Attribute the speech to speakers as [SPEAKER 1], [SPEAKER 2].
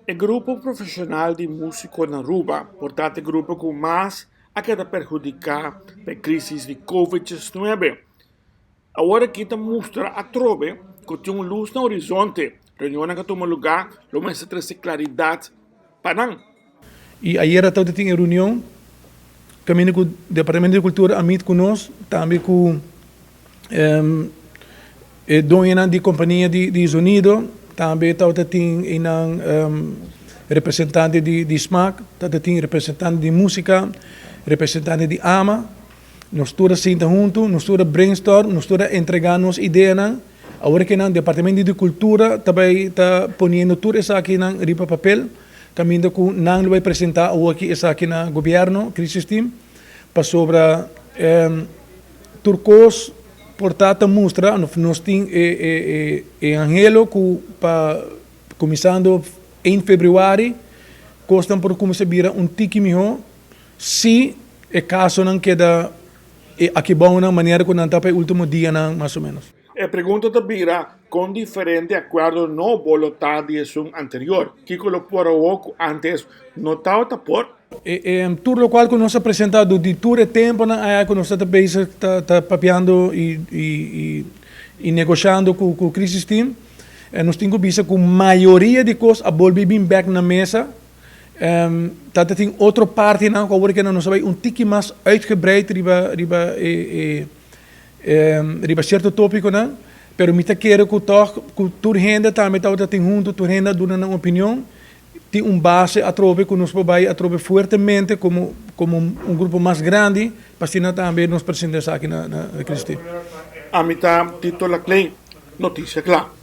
[SPEAKER 1] E grupo profesional di musico na Aruba por ta e grupo cu mas a keda perhudica pa e crisis di Covid diesnuebe. Awor aki ta mustra atrobe cu tin un luz na horizonte. Reunionnan cu a tuma lugar lo mester trece claridad pa nan.
[SPEAKER 2] Y ayera tabata tin e reunion caminda cu Departamento di Cultura a meet cu nos, tambe cu e doñonan di compania di zonido, tambe tabata tin einan representante di smaak, tabata tin representante di musica, representante di ama. Nos tur a sinta huntu, nos tur a brainstorm, nos tur a entrega nos ideanan. Awor ke nan Departamento di Cultura ta bay ta poniendo tur esakinan riba papel, caminda cu nan lo bay presenta awor aki esaki na Gobierno, Crisis Team, pasobra tur cos por ta ta mustra, nos tin e e anhelo cu pa cuminsando eind februari cosnan por cuminsa bira un tiki miho. Si e kasonan keda e akibounan manera ku nan ta pa e ultimo dianan mas o menos.
[SPEAKER 1] E pregunta ta bira, kon diferente e akuerdo nobo lo ta di esun anterior? Kiko lo por awor ku antes no tabata por?
[SPEAKER 2] E tur lokual ku nos a presentá dor di tur e tempunan aya ku nos ta bezig ta papiando i negoshando ku Crisis Team, nos tin ku bisa ku mayoria di kos a bolbe bin bèk na mesa. Ta ta tin otro partinan ku awor kende nos a bai un tiki mas uitgebreid riba riba e e riba sierto topikonan, pero mi ta kere ku tòg ku tur hende tambe tabata tin huntu, tur hende a duna nan opinion, tin un base atrobe ku nos por bai atrobe fuertemente komo komo un grupo mas grandi pa asina tambe nos presenta esaki na na Cristi.
[SPEAKER 1] Ami ta Tito Laclay, Noticia Cla.